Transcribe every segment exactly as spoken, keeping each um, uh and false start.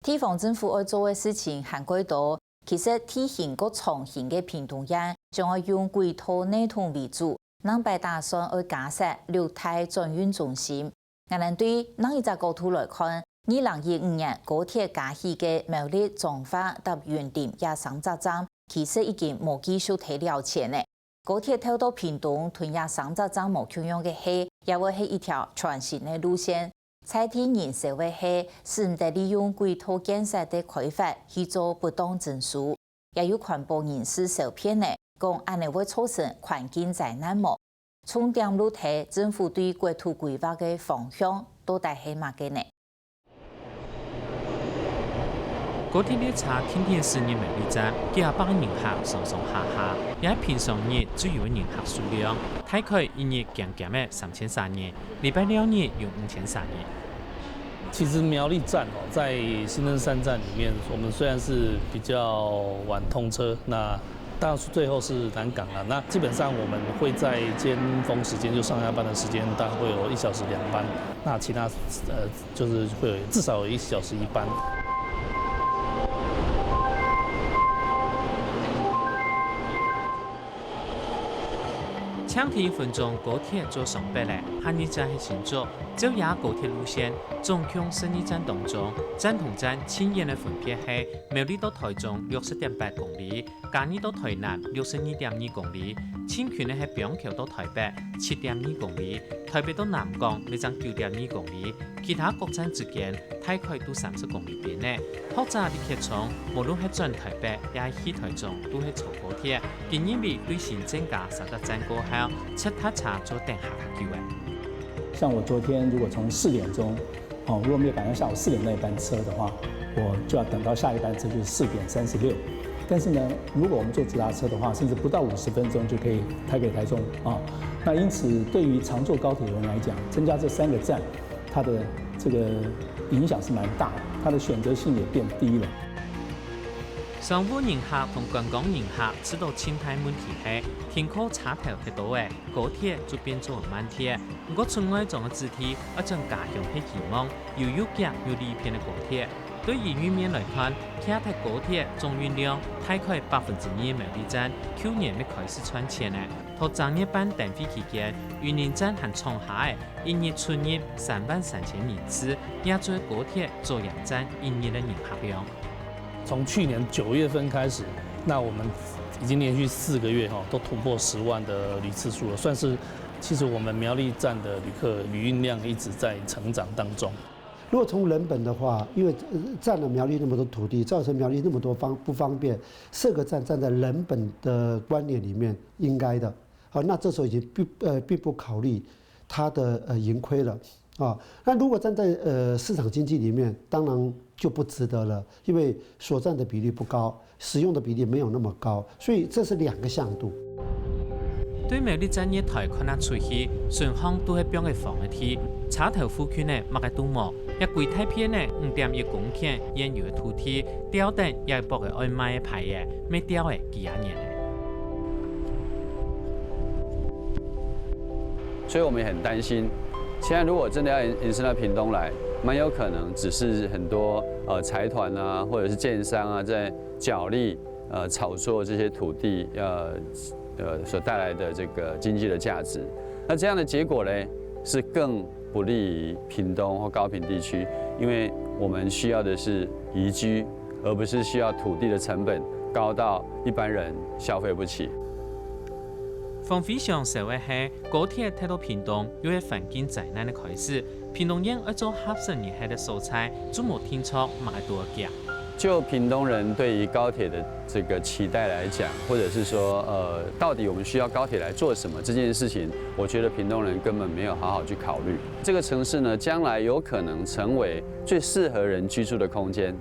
地方政府愛做个事情還過多，其實地形各創新个屏東縣，將愛用軌道系統為主，另擺打算愛加設綠帶轉運中心。𠊎等對另一隻角度來看，二零一五年高鐵加起个苗栗、彰化搭雲林這三隻站，其實已經無繼續提了錢了。高鐵透到屏東，同這三隻站無共樣个係，也會係一條全新个路線。 在地人說个係，使毋得利用軌道建設个開發去做不當徵收。也有環保人士受騙呢，講恁呢會造成環境災難無？重點就係政府對國土規劃个方向到底係麼个呢？ 高鐵列車定定駛入苗栗站，幾下百人客上上下下，也係平常日最有个人客數量，大概一日驚驚个三千儕人，禮拜六日有五千儕人。其實苗栗站哦，在新生三站里面，我們雖然是比較晚通車，那到最後是南港了。那基本上我們會在尖峰時間，就上下班的時間，大概會有一小時兩班。那其他呃 就是會有至少有一小時一班。淨頭一分鐘高鐵就上北了，下二站係新竹。照這高鐵路線，總共十二站當中，站同站盡遠个分別係苗栗到台中六十點八公里， 嘉義到台南六十二點二公里，盡近个係枋橋到台北七點二公里，台北到南港乜正九點二公里，其他各站之間大概都三十公里邊仔。學者李傑聰，無論係轉台北也係去台中，都係坐高鐵。佢認為對新增加三隻站過後，塞搭車就等下較久了。像我昨天如果從四點鐘 哦，如果沒有趕上下午四點那一班車的話，我就要等到下一班車，就是四點三十六。但是呢，如果我們坐直達車的話，甚至不到五十分鐘就可以台北、台中啊。那因此，對於常坐高鐵的人來講，增加這三個站，它的這個影響是蠻大的，它的選擇性也變低了。商務人客同觀光人客受到盡大問題係，停靠車頭忒多了，高鐵就變做慢鐵。 毋過出外庄个子弟愛轉家鄉係希望，又有遽又利便个高鐵。對營運面來看，徛在高鐵總運量大概百分之二个苗栗站，舊年乜開始賺錢了。到正月辦燈會期間，雲林站還創下个一日出入三萬三千人次，也做高鐵左營站一日个人客量。從去年九月份開始，那我們已經連續四個月哈，都突破十萬的旅次數了，算是 其實我們苗栗站的旅客旅運量一直在成長當中。如果從人本的話，因為占了苗栗那麼多土地，造成苗栗那麼多方不方便，設個站站在人本的觀念裡面應該的。好，那這時候已經並呃並不考慮它的呃盈虧了啊。那如果站在呃市場經濟裡面，當然就不值得了，因為所占的比例不高。 使用的比例沒有那麼高，所以這是兩個向度。對苗栗站月台看啊出去，順向都係放个荒个地，車頭附近呢麼个都無，也歸大片呢五點一公頃現有个土地，吊等也係駁个愛賣个牌仔，乜吊个幾下年了。所以我們也很擔心，現在如果真的要延伸到屏東來，蠻有可能只是很多呃財團啊，或者是建商啊在 角力，呃，炒作這些土地，呃，呃，所帶來的這個經濟的價值。那這樣的結果呢，是更不利於屏東或高屏地區，因為我們需要的是宜居，而不是需要土地的成本高到一般人消費不起。黃飛翔說个係，高鐵忒到屏東，又係環境災難个開始。屏東縣愛做合適人客个所在，就無定著麼个都愛驚。 就屏東人對於高鐵的這個期待來講，或者是說，呃，到底我們需要高鐵來做什麼這件事情，我覺得屏東人根本沒有好好去考慮。這個城市呢，將來有可能成為最適合人居住的空間。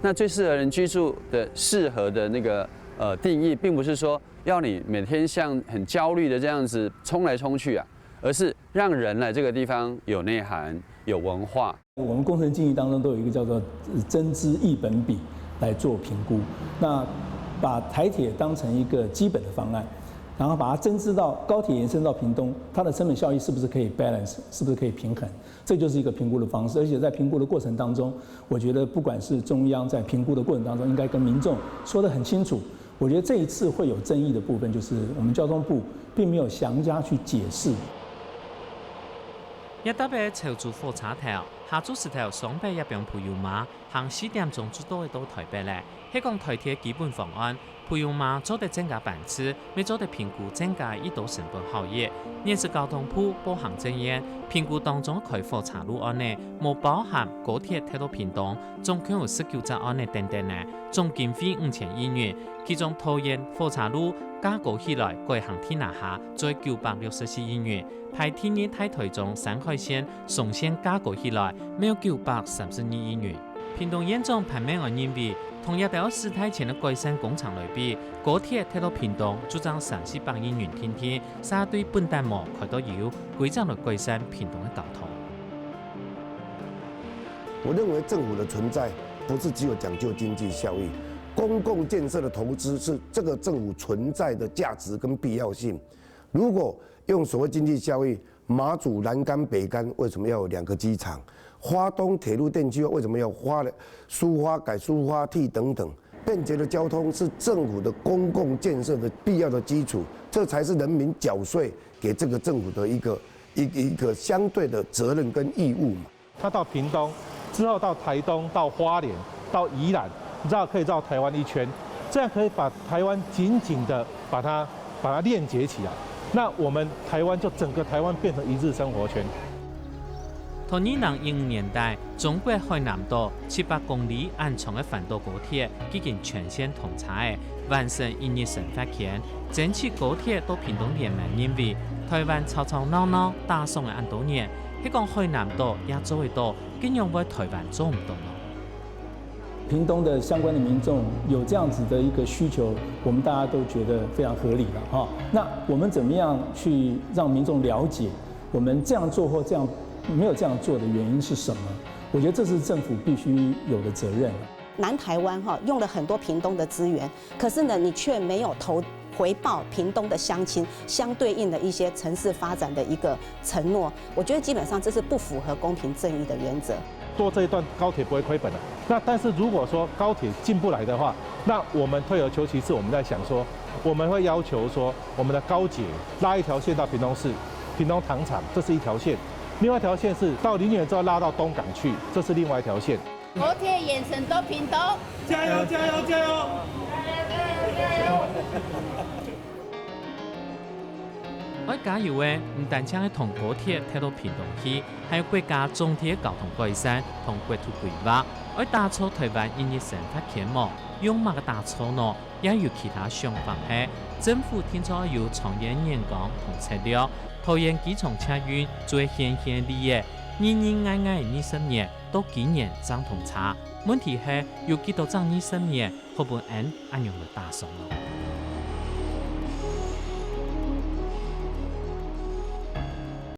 那最適合人居住的適合的那個呃定義，並不是說要你每天像很焦慮的這樣子衝來衝去啊，而是讓人來這個地方有內涵、有文化。我們工程建議當中都有一個叫做增資益本比來做評估，那把台鐵當成一個基本的方案，然后把它增资到高铁延伸到屏东，它的成本效益是不是可以 balance，是不是可以平衡？这就是一个评估的方式。而且在评估的过程当中，我觉得不管是中央在评估的过程当中，应该跟民众说得很清楚。我觉得这一次会有争议的部分，就是我们交通部并没有详加去解释。一搭个潮州火車頭，下晝時頭雙北一般普悠瑪，行四點鐘就到得到台北了。係講台鐵基本方案， 普悠瑪做得增加班次，乜做得評估增加幾多成本效益。現時交通部報行政院，評估當中開火車路案呢，無包含高鐵直到屏東，總共有十九隻案呢等等呢，總經費五千億元，其中桃園火車路架高起來改行地泥下，就九百六十四億元，排第二大台中山海線、松線架高起來，乜有九百三十二億元。 屏東縣長潘孟安認為，同這兜四大間个改善工程來比，高鐵直到屏東就正三四百億元定定，煞對本旦無開到油，歸正來改善屏東个交通。我認為政府的存在不是只有講究經濟效益，公共建設的投資是這個政府存在的價值跟必要性。如果用所謂經濟效益，馬祖南竿北竿為什麼要有兩個機場？花東鐵路電氣化為什麼要花了蘇花改蘇花地等等？便捷的交通是政府的公共建設的必要的基礎，這才是人民繳稅給這個政府的一個一一個相對的責任跟義務嘛。它到屏東之後，到台東、到花蓮、到宜蘭，绕可以绕台灣一圈，这样可以把台湾紧紧的把它把它链接起来。那我们台湾就整个台湾变成一日生活圈。到二零一五年底，中國海南島七百公里恁長个環島高鐵已經全線通車了，完成一日生活圈，爭取高鐵到屏東聯盟認為，台灣吵吵鬧鬧打爽了恁多年，係講海南島也做得到， 仰會台灣做毋到呢？屏东的相关的民众有这样子的一个需求，我们大家都觉得非常合理了哈。那我们怎么样去让民众了解，我们这样做或这样没有这样做的原因是什么？我觉得这是政府必须有的责任。南台湾哈用了很多屏东的资源，可是呢，你却没有投回报屏东的乡亲相对应的一些城市发展的一个承诺。我觉得基本上这是不符合公平正义的原则。做这一段高铁不会亏本的。那但是如果说高铁进不来的话，那我们退而求其次，我们在想说，我们会要求说，我们的高捷拉一条线到屏东市、屏东糖厂，这是一条线。另外一条线是到林园之后拉到东港去，这是另外一条线。高铁延伸到屏东，加油加油加油！愛加油个毋單淨係同高鐵直到屏東去，還有國家總體个交通改善同國土規劃，愛打造台灣一日生活圈無？用麼个打造呢？也有其他想法係，政府定著愛有長遠眼光同策略，桃園機場捷運就係顯現例仔，日日挨挨二十年，到今年正通車。問題係有幾多隻二十年 好分𠊎恁樣來打爽囉。